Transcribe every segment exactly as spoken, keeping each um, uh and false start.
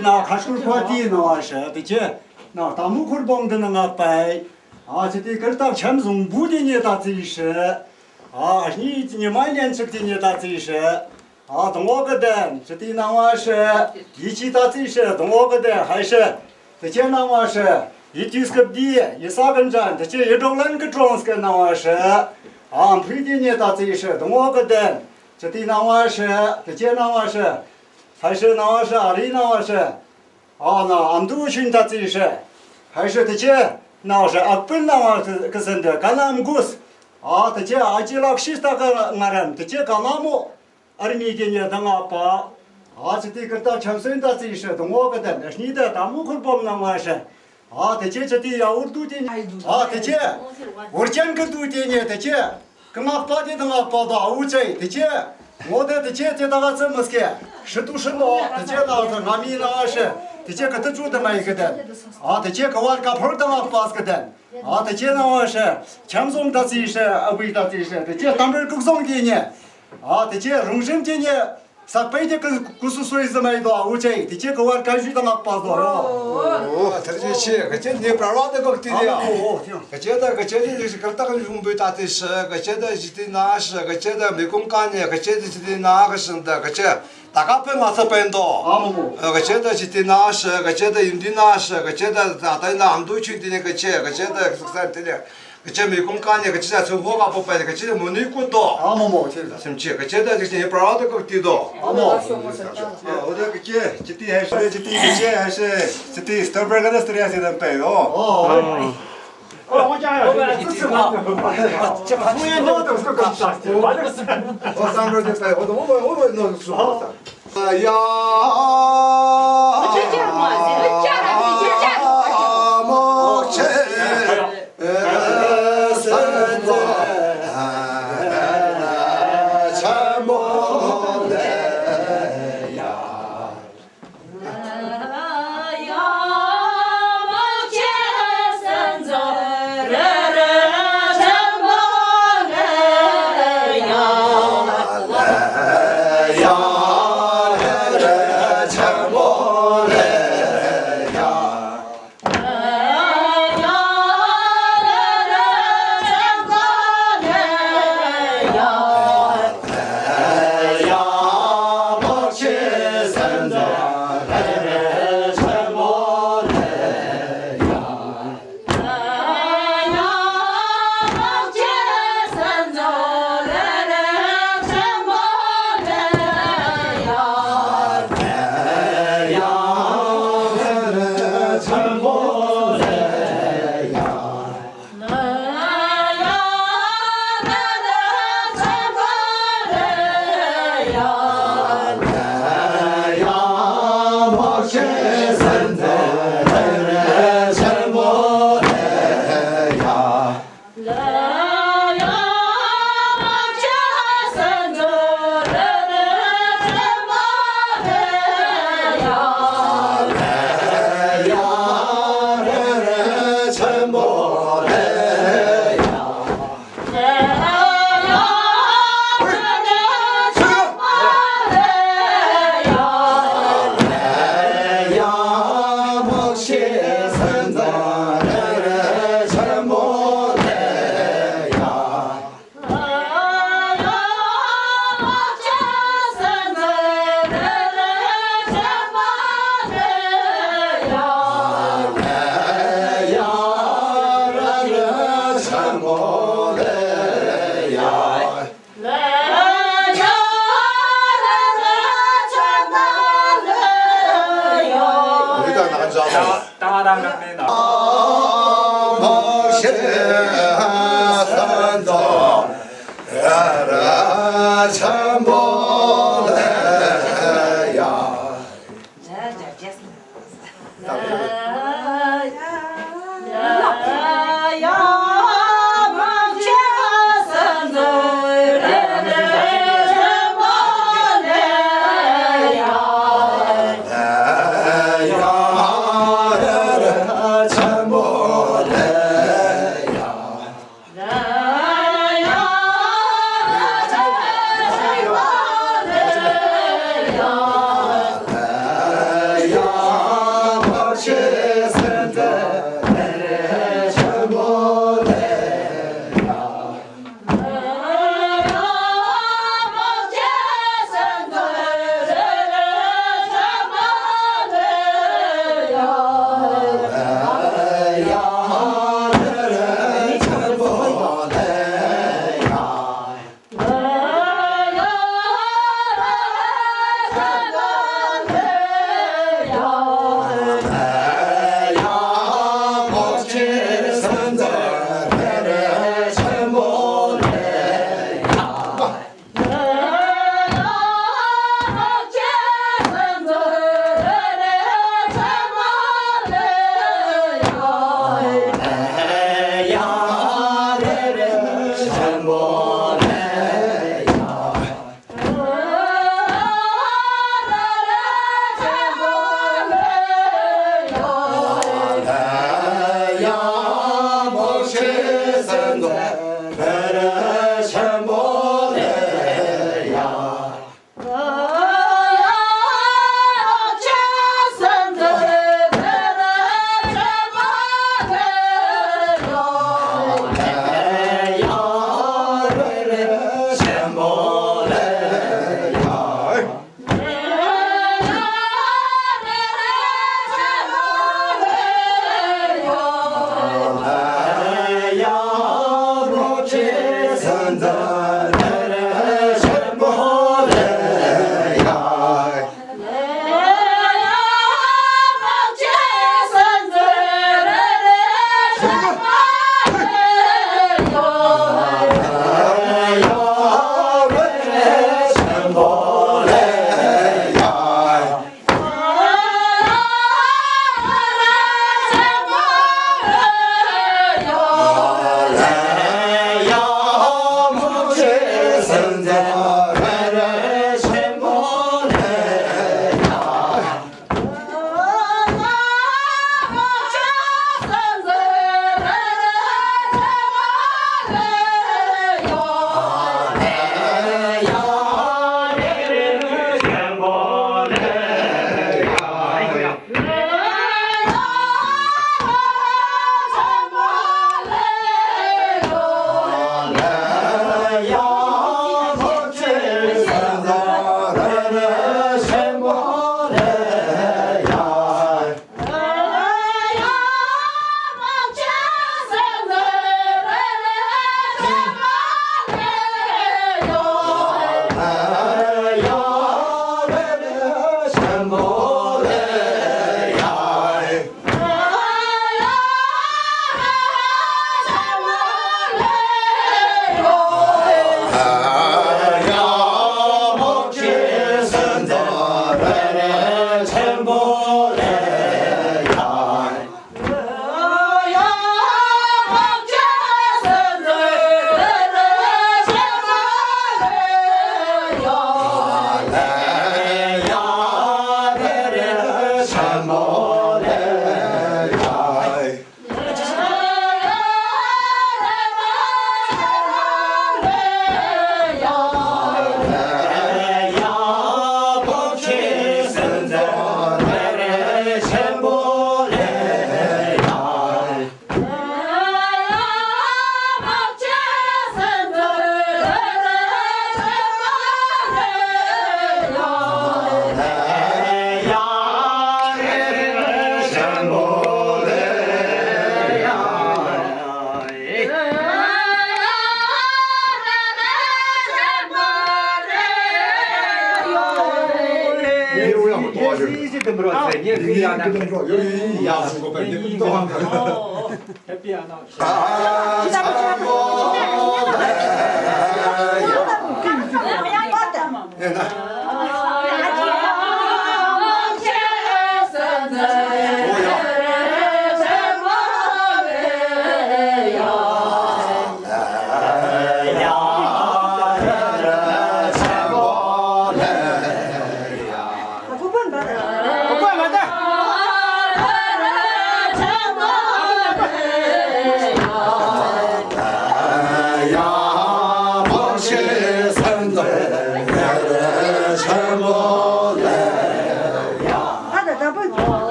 ན་ཁ་སྐོར་པ་དེ་ནང་བ་ཧྲི། དེ་ཅི་ན་ལྟད་མོ་འཁོར་སྦོམ་འདི་ནང་ང་པའི། ཨ་ཅི་དེ་ཀིརྟ་འཆམ་བཟང་བུ་དེ་ཉེ་ད་ཙི་ཧྲི། ཨ་གཉིས་ཉི་མ་ལན་ཆིག་དེ་ཉེ་ད་ཙི་ཧྲི། ཨ་དང་བོ་གི་དན་ཅི་དེ་ནང་བ་ཧྲི། ཡི་ཅི་ད་ཙི་ཧྲི། དང་བོ་གི་དན་ཧའི་ཧྲི། དེ་ཅི་ནང་བ་ཧྲི། ཡི་དུས་སྐབས་དེ་ཡི་ས་གི་འཇན། དེ་ཅི་ཡི་འབྲོག་ལན་གི་གྲོང་སྐད་ནང་བ་ཧྲི། ཨ་ཕི་དེ་ཉེ་ད་ཙི་ཧྲི། དང་བོ་གི་དན་ཅི་དེ་ནང་བ་ཧྲི། དེ་ཅི་ནང་བ་ཧྲི། ཧའི་ཧྲི་ནང་བ་ཧྲི། ཨ་རི་ནང་བ་ཧྲི། ཨ་ན་ཨ་མདོ་ཆུན་ད་ཙི་ཧྲི། ཧའི་ཧྲི། དེ་ཅི་ནང་བ་ཧྲི། ཨག་པིན་ནང་བ་ཀི་སན་དེ་ཀ་ན་མགོས། ཨ་དེ་ཅི་ཨ་ཅི་ལག་ཤི་སྟ་ག་ང་རམ། དེ་ཅི་ཀ་ན་མོ་ཨར་མི་གི་ཉེ་དང་ཨ་པ། ཨ་ཅི་དེ་ཀིརྟ་འཆམ་སོན་ད་ཙི་ཧྲི། དང་བོ་གི་དན་གཉིས་དེ་ལྟད་མོ་འཁོར་སྦོམ་ནང་བ་ཧྲི། ཨ་དེ་ཅི་ཅི་དེ་ཡ་འུར་དུ་དེ་ཉེ། ཨ་དེ་ཅི་འུར་ཅན་གི་དུ་དེ་ཉེ། དེ་ཅི་གི་ངག་པ་དེ་དང་ངག་པ་དོ་ཨ་འུ་ཅི་དེ་ཅི་ངོ་དེ་དེ་ཅི་དེ་ད་ག་ཙི་མི་སྐད་ཧྲི་དུ་ཧྲི་ནོ། དེ་ཅི་ན་ང་མི་ན་ཧྲི། དེ་ཅི་གི་དུ་ཅུ་དེ་མ་ཡི་གི་དན། ཨ་དེ་ཅི་གི་བར་ཀ་ཕོར་དང་ངག་པ་སྐད་དན། ཨ་དེ་ཅི་ན་ཧྲི། འཆམ་བཟང་ད་ཙི་ཧྲི། ཨ་བི་ད་ཙི་ཧྲི། དེ་ཅི་ལྟ་འབྲེལ་ཀུག་བཟང་དེ་ཉེ། ཨ་དེ་ཅི་རུང་ཞིམ་དེ་ཉེ། ས་པའི་དེ་ཀུ་ཀུ་སུ་སོ་ཡི་ཟི་མ་ཡི་དོ་ཨ་འུ་ཅི་དེ་ཅི་གི་བར་ཀ་ཞུ་དང་ངག་པ་དོ་རོ། ཨོ་ཐར་ཅི་ཆེ་ག་ཅི་ནི་པྲ་བ་དེ་གོ་ཏི་ལི་ཡ། ག་ཅི་ད་ག་ཅི་དེ་ཞི་ཀར་ཏ་གི་ལུང་བུ་ད་དེ་ཧྲི། ག་ཅི་ད་ཞི་དེ་ན་ཧྲི། ག་ཅི་ད་མི་ཀུང་ཀ་ཉེ། ག་ཅི་དེ་ཞི་དེ་ན་ག་ཧྲི་ད། ག་ཅི་ད་ག་པེ་ང་ས་པེན་དོ། ཨ་མོ་མོ། ག་ཅི་ད་ཞི་དེ་ན་ཧྲི། ག་ཅི་ད་ཡིན་དེ་ན་ཧྲི། ག་ཅི་ད་ད་ད་ན་ཨ་མདོ་ཆུན་དེ་ཉེ། ག་ཅི་ག་ཅི་ད་སུག་ས་དེ་ཉེ། ག་ཅི་མི་ཀུང་ཀ་ཉེ། ག་ཅི་ད་ཚུ་ཧོ་ག་པོ་པ་ཉེ། ག་ཅི་ད་མོ་ནི་ཀུ་དོ། ཨ་མོ་མོ་ཆེ་ད། སེམས་ཅན་ག་ཅི་ད་ཅི་ཅི་པྲ་བ་དེ་གོ་ཏི་དོ། ཨ་མོ། ཨ་འོ་ད་ག་ཅི་ཅི་ཏི་ཧེ་ཤེ། ཅི་ཏི་ག་ཅི་ཧེ་ཤེ། ཅི་ཏི་སྟོན་པར་ག་ད་སྟ་ར་ཡ་སེ་དམ་པའི་ཡོ། ཨོ། ཨོ་ཡ།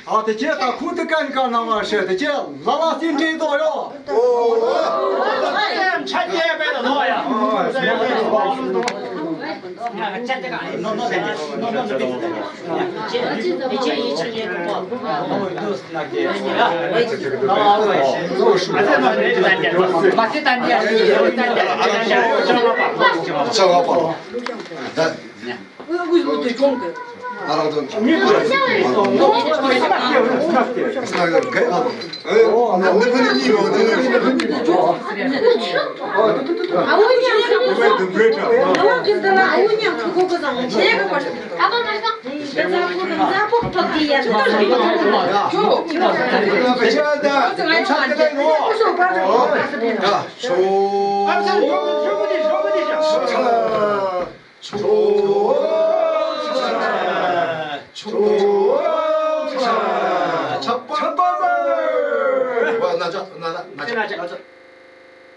ཨ་དེ་ཆེ་ད་ཁུ་དུ་ཀན་ཀ་ན་མ་ཤེས། དེ་ཆེ་ལ་ལ་སེ་འདྲེ་དོ་ཡོ།